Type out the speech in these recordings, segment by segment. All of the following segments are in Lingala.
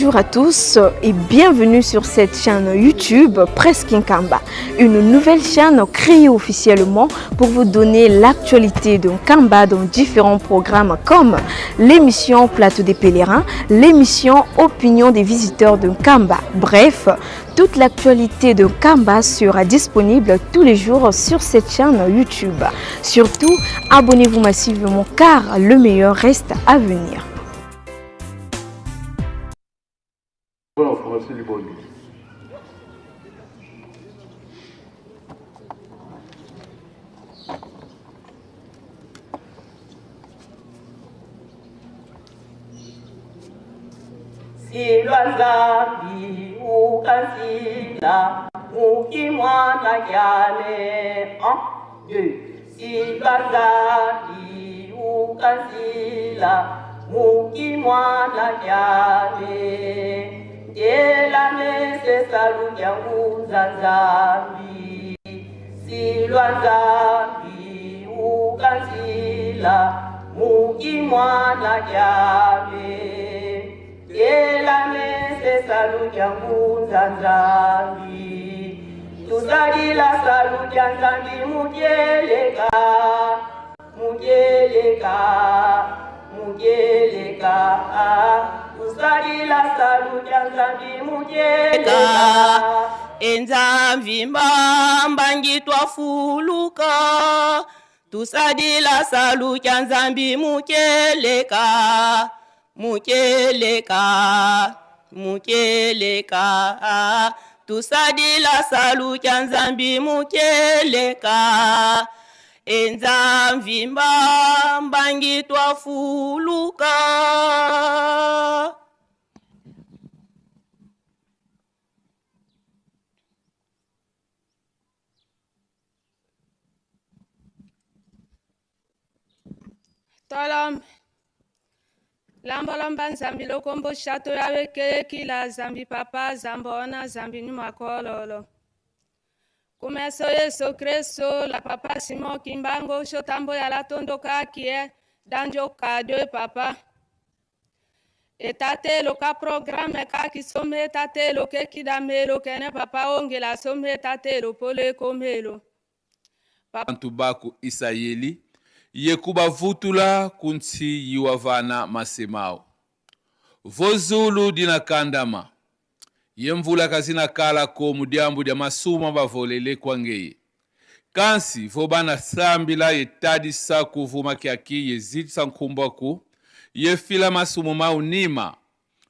Bonjour à tous et bienvenue sur cette chaîne YouTube Presque Nkamba, une nouvelle chaîne créée officiellement pour vous donner l'actualité de Nkamba dans différents programmes comme l'émission Plateau des pèlerins, l'émission Opinion des visiteurs de Nkamba. Bref, toute l'actualité de Nkamba sera disponible tous les jours sur cette chaîne YouTube. Surtout, abonnez-vous massivement car le meilleur reste à venir. Voilà, français libongi. Silwa Nzambi ukansila mukimwana kyale. Un, deux. Silwa Nzambi ukansila mukimwana kyale. Ngela mese salukya ngunza Nzambi. Silwa Nzambi ukansila mukimwana kyale. Yela mese salukya ngunza Nzambi. Tusalila salukya Nzambi mukyeleka, mukyeleka, mukyeleka. Tusalila salukya Nzambi mukyeleka. Enzambi mbambangi twafuluka tusadila salukya Nzambi mukyeleka, mukyeleka, mukyeleka. Tusadila salukya Nzambi mukyeleka. Enzambi mbambangi twafuluka. Tolombe lambolomba Nzambi lokombo shato yawekekila Zambi papa zambona Zambi nyuma kololo kumeso Yesu Kristo la papa Simon Kimbango shotambo ya latondo kakie danjo kade papa etatelo ka programme kaki some tatelo kekidamelo kene papa ongela some tatelo pole komelo bantu baku Isayeli ye kubavutula kuntsi yiwavana masemao. Vozulu dinakandama ye mvula kazinakala ko mudiambu dia masuma bavolele kwangeye. Kansi vobana sambila ye tadisa kuvuma kiaki ye zitisa nkumbwaku ye fila masumu mau nima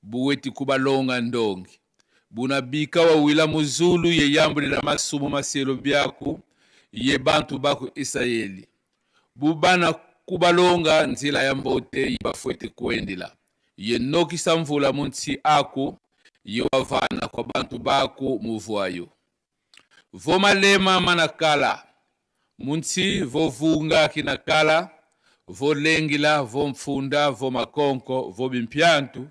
buweti kubalonga ndongi. Buna bika wawila muzulu ye yambulila masumu masielo biaku ye bantu baku Isayeli. Bubana kubalonga nzila ya mbote ye bafwete kuendela. Ye nokisa mvula muntsi aku ye wavana kwa bantu baku muvuayo. Vomalema manakala muntsi vovunga kinakala volengila vomfunda vomakonko vobimpyantu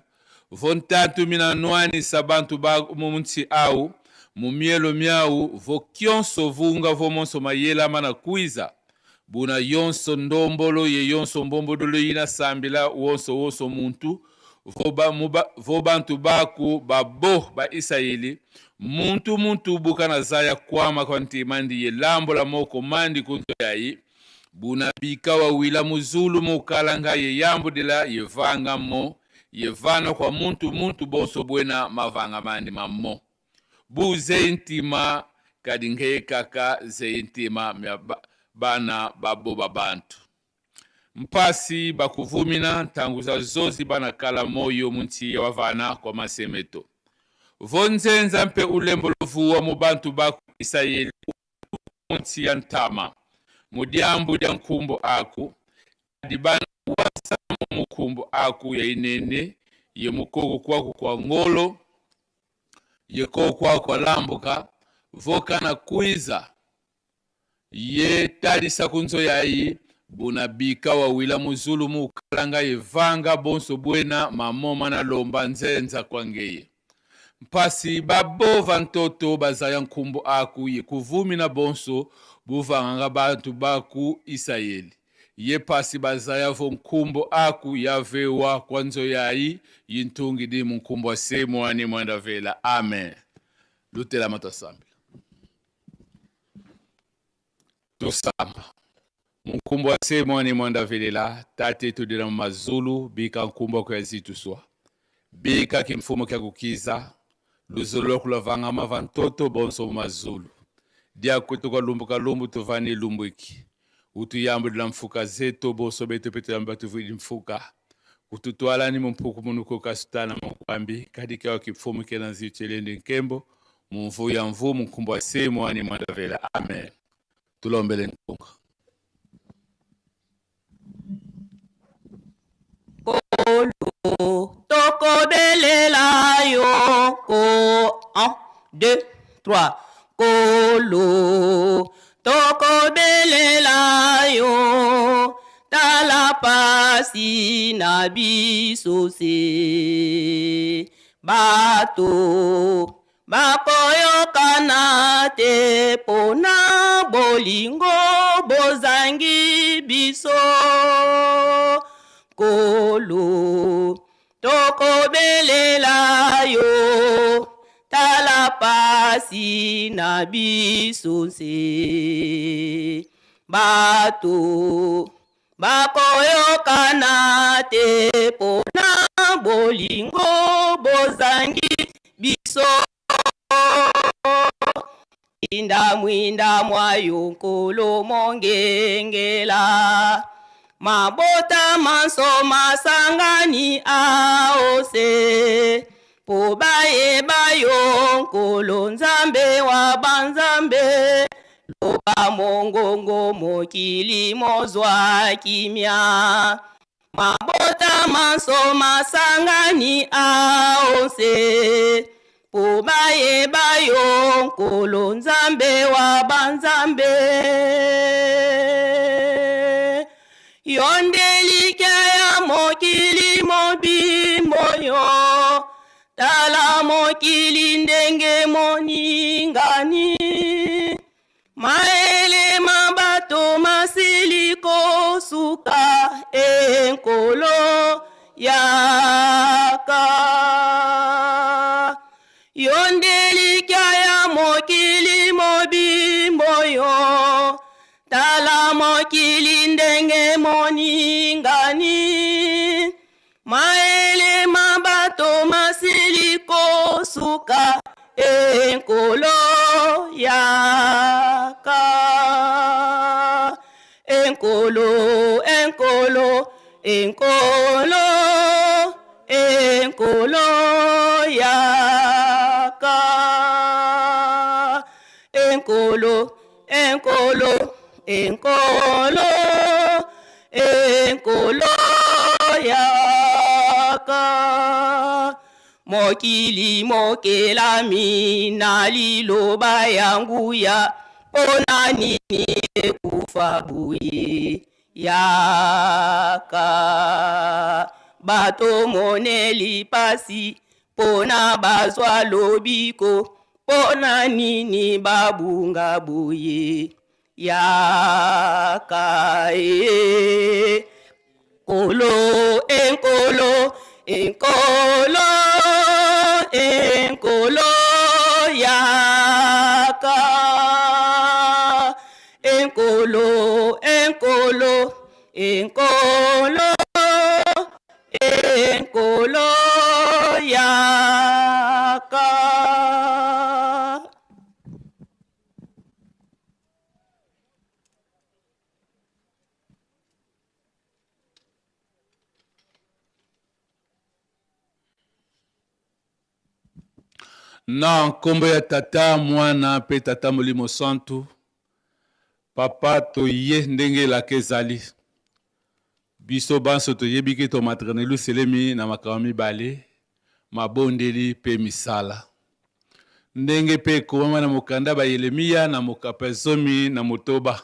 vontatu minanwanisa bantu ba muntsi au mumielo miau vokyonso vunga vomonso mayela manakwiza buna yonso ndombolo ye yonso mbombodolo yina sambila wonso wonso muntu voba, muba, vo bantu baku babo ba Isayeli muntu muntu buka na zaya kwama kwa ntima ndi ye lambola moko mandi kunzo yayi buna bika wawila muzulu mukalanga ye yambudila ye vanga mo ye vana kwa muntu muntu bonso bwena mavanga mandi mamo bu zei ntima kadi ngeye kaka zei ntima mya bana babo babantu mpasi bakuvumina ntangu za zozi banakala moyo munti ya wavana kwa masemeto vonzenza mpe ulembo lovuwa mu bantu baku Isayeli munti ya ntama mudiambu dia nkumbu aku kadi bana wasa mu mukumbu aku ya inene ye mukoko kwaku kwa ngolo ye koko kwaku kwa lambuka vokana kwiza ye talisa kunzo yayi buna bika wawila muzulu mukalanga ye vanga bonso bwena mamoma na lomba nzenza kwangeye mpasi babova ntoto bazaya nkumbu aku ye kuvumina bonso buvanganga bantu baku Isayeli Ye pasi bazaya vo nkumbo aku yavewa kwanzo yayi yintungi di munkumbo ase mwani mwanda vela. Amen. Lutela matosambila. Tosamba. Munkumbo ase mwani mwanda velela tate tudila mazulu bika nkumbo kwa zituswa. Bika kimfumo kya kukiza luzulu lwakulavanga vantoto bonso mazulu. Dia kutuka lumbu kalumbu tuvani lumbuiki. Utuyambulila mfuka zetu boso betu petu yamba tuvili mfuka. Kututwala ni mumpuku munuko kasutana mukwambi kadika wa kifumu kena nziuchelende nkembo mumvu ya mvu munkumbo ase mwani mwanda vela. Amen. Tulombele ntunga. Kolo tokobelela yo ko 1 2 3 Kolo tokobelela yo tala pasi na biso se bato bakoyokana te pona bolingo bozangi biso. Kolo tokobelela yo tala pasi na biso se bato bakoyokana te pona bolingo bozangi biso. Inda mwinda mwayo nkolo mongengela mabota manso masangani aose po bayeba yo nkolo nzambe wa banzambe loba mongongo mokili mozwa kimia mabota manso masangani aose po bayeba yo nkolo nzambe wa banzambe. Yo nde likya ya mokili mobimbo yo tala mokili ndenge moningani maele ma bato masili kosuka enkolo yaka. Yo nde likya ya mokili mobimbo yo tala mokili ndenge moningani maele ma bato masili kosuka enkolo yaka. Enkolo enkolo enkolo enkolo yaka. Enkolo enkolo enkolo enkolo yaka. Mokili mokelami na liloba ya nguya mpona nini ekufa boye yaka. Bato moneli pasi mpona bazwa lobiko mpona nini babunga boye yaka. E kolo enkolo enkolo enkolo yaka. Enkolo enkolo enkolo enkolo yaka. Na nkombo ya tata mwana mpe tata molimo santu papa toye ndenge elaka ezali biso banso toyebi ke tomaternelu selemi na makambo mibale mabondeli mpe misala ndenge mpe ekomama na mokanda ba Yeremia na mokapo ya 16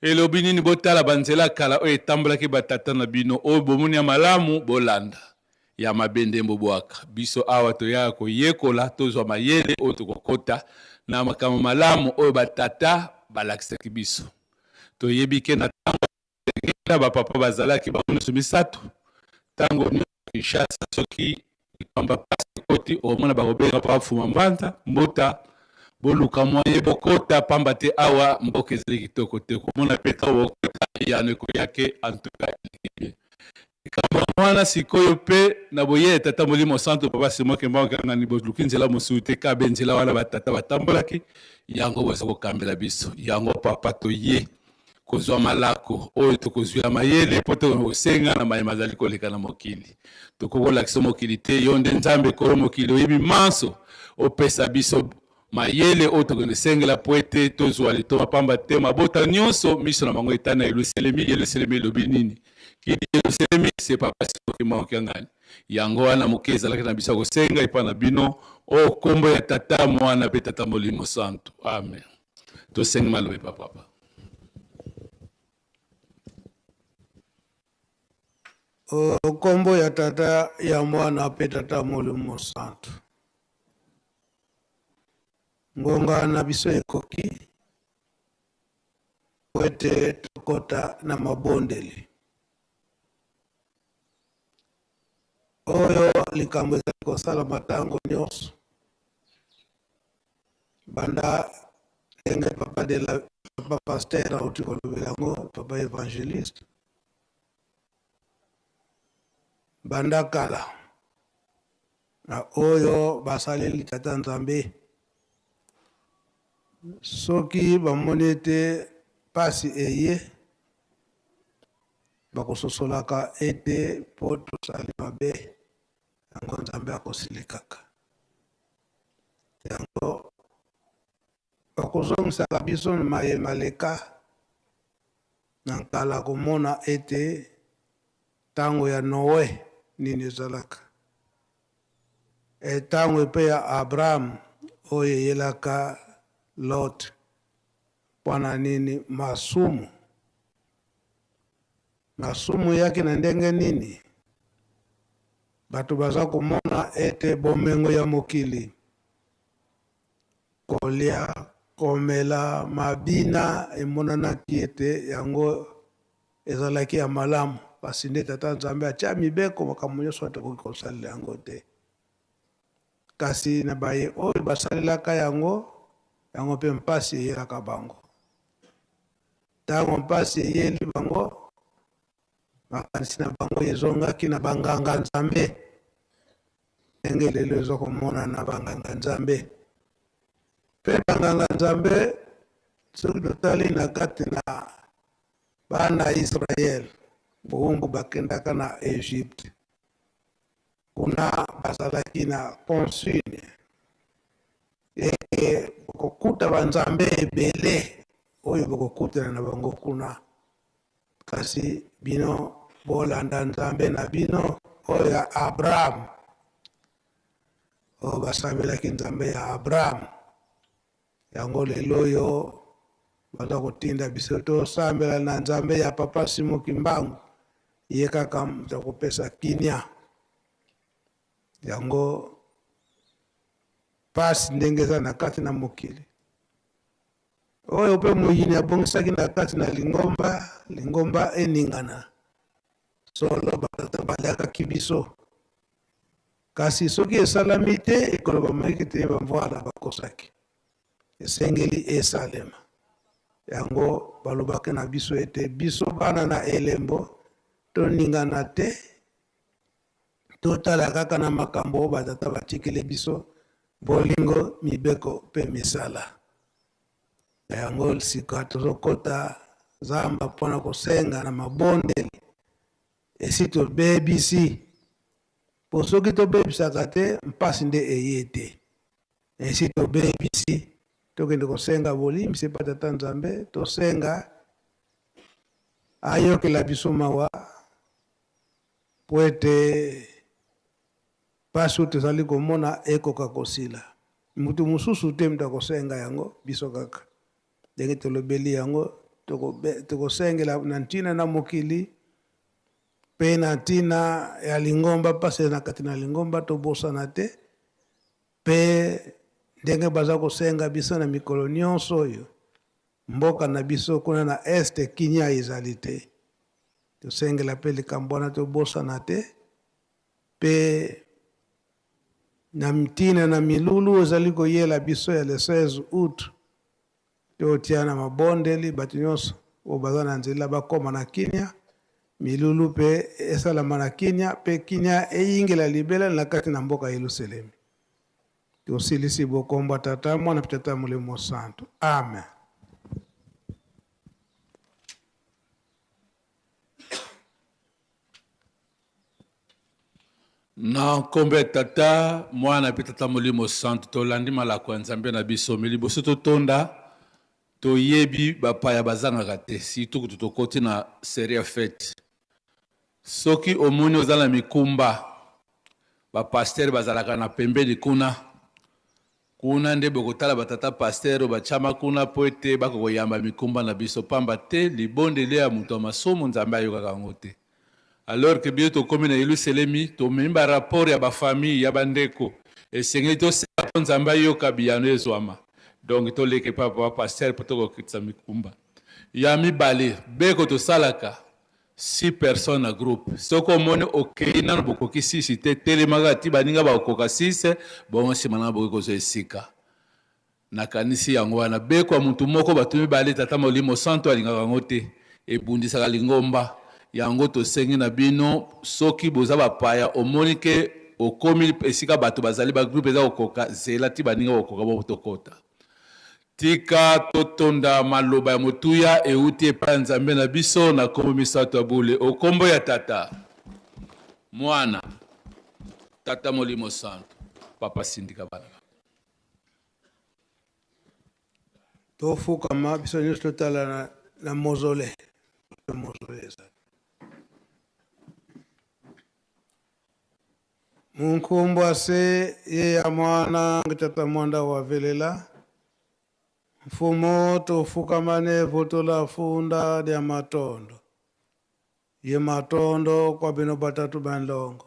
elobi nini botala banzela kala oyo etambolaki batata na bino oyo bomoni ya malamu bolanda ya mabe nde bobwaka biso awa toyaka koyekola tozwa mayele oyo tokokota na makambo malamu oyo batata balakisaki biso toyebi ke na ntango Bapapa bazalaki bango nyonso misato. Ntango nyonso Kinshasa, soki likambo ya pasi ekoti, omona bakobenga papa Fuma Mbanza Mbuta, boluka moye bokota, pamba te awa mboka ezali kitoko te. Komona mpe ntango bokota eyano ekoya ke antuka eleki bien. Likambo yango wana sikoyo mpe na boye ya Tata Molimo Santu, Papa Simon Kimbangu Kiangani, boluki nzela mosusu te kabe nzela wana batata batambolaki, yango boza kokambela biso yango. Papa, toye kozwa malako oyo tokozwila mayele mpo tokoka kosenga na maye mazali koleka na mokili. Tokoki kolakisa mokili te, yo nde Nzambe kolo mokili, oyebi manso, opesa biso mayele oyo tokende sengela mpo ete tozwa litomba, pamba te mabota nyonso miso na bango etali na Yelusalemi. Yelusalemi elobi nini? Kidi Yelusalemi se Papa Simon Kimbangu Kiangani. Yango wana moke ezalaki na biso ya kosenga epai na bino o kombo ya Tata, Mwana mpe Tata Molimo Santu. Amen. Tosengi maloba epa Papa. O nkombo ya Tata, ya Mwana mpe Tata Molimo Santu. Ngonga na biso ekoki po ete tokota na mabondeli. Oyo likambo ezali kosalama ntango nyonso banda ndenge papa de la papa pasteur auti kolobela yango, papa evangeliste, banda kala na oyo basaleli Tata Nzambe, soki bamoni ete pasi eye, bakososolaka ete mpo tosali mabe, yango Nzambe akosilikaka. Yango bakozongisaka biso maye maleka na nkala, komona ete ntango ya Noe nini ezalaka, ntango mpe ya Abraham oyo eyelaka Lot, mpona nini masumu. Masumu eyaki na ndenge nini? Bato baza komona ete bomengo ya mokili, kolia, komela, mabina, emonanaki ete yango ezalaki ya malamu, kasi nde Tata Nzambe atia mibeko, makambo nyonso tokoki kosalela yango te. Kasi na baye oyo basalelaka yango, yango mpe mpasi eyelaka bango. Ntango mpasi eyeli bango, makanisi na bango ezongaki na banganga Nzambe, ndenge lelo eza komonana banganga Nzambe. Mpe banganga Nzambe, soki totali na kati na bana ya Israel, bowumbu bakendaka na Egypte, kuna bazalaki na consigne ete bokokuta banzambe ebele oyo bokokutana na bango kuna, kasi bino bolanda Nzambe na bino oyo ya Abraham, oyo basambelaki Nzambe ya Abraham. Yango lelo oyo baza kotinda biso tosambela na Nzambe ya Papa Simon Kimbangu, ye kaka moto akopesa kimia. Yango pasi ndenge eza na kati na mokili oyo, mpe moyini abongisaki na kati na lingomba, lingomba eningana. Solo batata baliakaki biso, kasi soki esalami te, ekoloba ete te bamvwala bakosaki. Esengeli esalema. Yango balobaki na biso ete biso bana na elembo toningana te, totala kaka na makambo oyo batata batikeli biso, bolingo, mibeko mpe misala. Yango sika tozokota zamba mpona kosenga na mabondeli. Esi tobebisi, po soki tobebisaka te, mpasi nde eye te. Esi tobebisi, tokende kosenga bolimbisi epa Tata Nzambe, tosenga ayokela biso mawa, po ete mpasi oyo tozali komona ekoka kosila. Moto mosusu te moto akosenga yango, biso kaka. Ndenge tolobeli yango, tokosengela na ntina na mokili mpe na ntina ya lingomba, mpasi na kati na lingomba tobosana te, mpe ndenge baza kosenga biso na mikolo nyonso oyo, mboka na biso kuna na este kimia ezali te. Tosengela mpe likambo wana tobosana te mpe na ntina na milulu ezali koyela biso ya le 16 août, totia na mabondeli bato nyonso oyo baza na nzela bakóma na kimia, milulu mpe esalama na kimia, mpe kimia eyingela libela na kati na mboka Yelusalemi. Tosilisi bokomba Tata, Mwana mpe Tata Molimo Santo. Amen. Na nkombo ya Tata, Mwana mpe Tata Molimo Santo, tolandi malako ya Nzambe na biso. Me liboso totonda, toyebi bapaya bazangaka te, surtout kutu tokoti na serie ya fete. Soki omoni oza na mikumba, bapastere bazalaka na pembeni kuna. Kuna nde bokotala batata pastere oyo batiama kuna mpo ete bakokoyamba mikumba na biso, pamba te libondeli ya moto ya masumu Nzambe ayokaka yango te. Alors que biso tokomi na Yelusalemi, tomemi ba rapport ya ba famille ya bandeko, esengeli tosala mpo Nzambe ayoka biyano ezwama. Donc toleke pa papa pasteur mpo tokokitisa mikumba. Ya mibale, beko tosalaka 6 personnes na groupe. Soki omoni okei nano bokoki 6 te, telemaka ti baninga bakokoka 6, bongo nsima na bokoki kozwa esika. Nakanisi yango wana beko ya mutu moko bato mibale, Tata Molimo Santo alingaka yango te, ebundisaka lingomba. Yango tosengi na bino, soki boza bapaya, omoni ke okomi esika bato bazali, ba groupe eza kokoka, zela ti baninga bakokoka bo tokota. Tika totonda maloba ya motuya euti epai ya Nzambe na biso na kombo misato ya bule, o kombo ya Tata, Mwana, Tata Molimo Santo. Papa sindika bana. Tofukama biso nyonso totala na, na mozole. Mozole ezali. Munkumbwa se ye ya mwana tata mwanda wa velela mfumo tofukamane vutola funda lya matondo ye matondo kwa bino batatu banlongo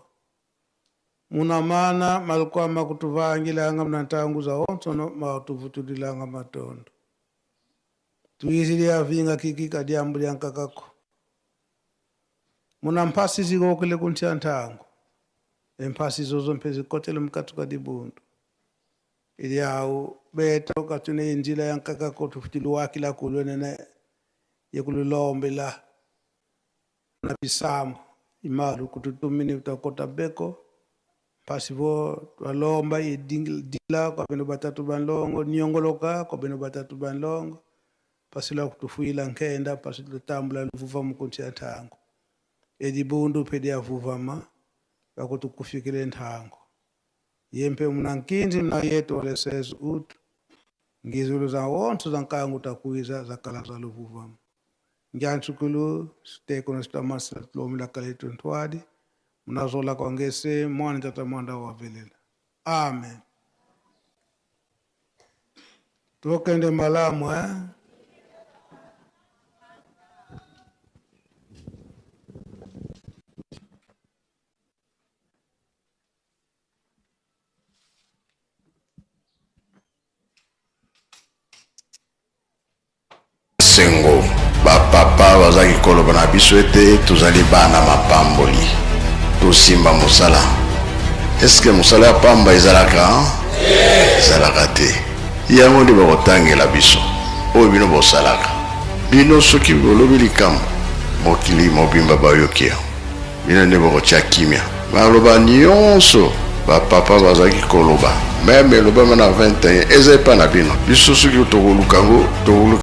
muna mana malikwama kutuvangilanga muna ntangu za onsono matuvutulilanga matondo tuizili avinga kiki kadiambu lya nkakako muna mphasi zikokele kunthya ntangu emphasi zozo mpe zikotele mukati ka dibundu ili awu beto katune injila ya nkakako tufutiluwakila kulwenene yekululombela na bisambo imalu kututumini utakota beko pasi vo twalomba idila kwa beno batatu banlongo niongoloka kwa beno batatu banlongo pasi la kutufuila nkenda pasi tutambula luvuva mukunti ya ntango edibundu pedi yavuvama bakutukufikile ntango yempe muna nkinzi mna yetu walesezu utu ngizulu za wonso za nkangu takuiza zakala za luvuvama njansukulu siteko na sitamasi tulomila kaletu ntwadi munazola kwangese mwana tata mwanda wavelela. Amen. Tokende malamu eh? Sengo bapapa bazalaki koloba na biso ete tozali bana mapamboli, tosimba mosala. Eske mosala ya pamba ezalaka? Ezalaka te. Yango nde bakotangela biso oyo bino bosalaka. Bino soki bolobi likambo, mokili mobimba bayoki yango. Bino nde bokotia kimia. Maloba nyonso bapapa bazalaki koloba, meme elobama na 21 eza epa na bino. Biso soki tokoluka yango, tokoluka.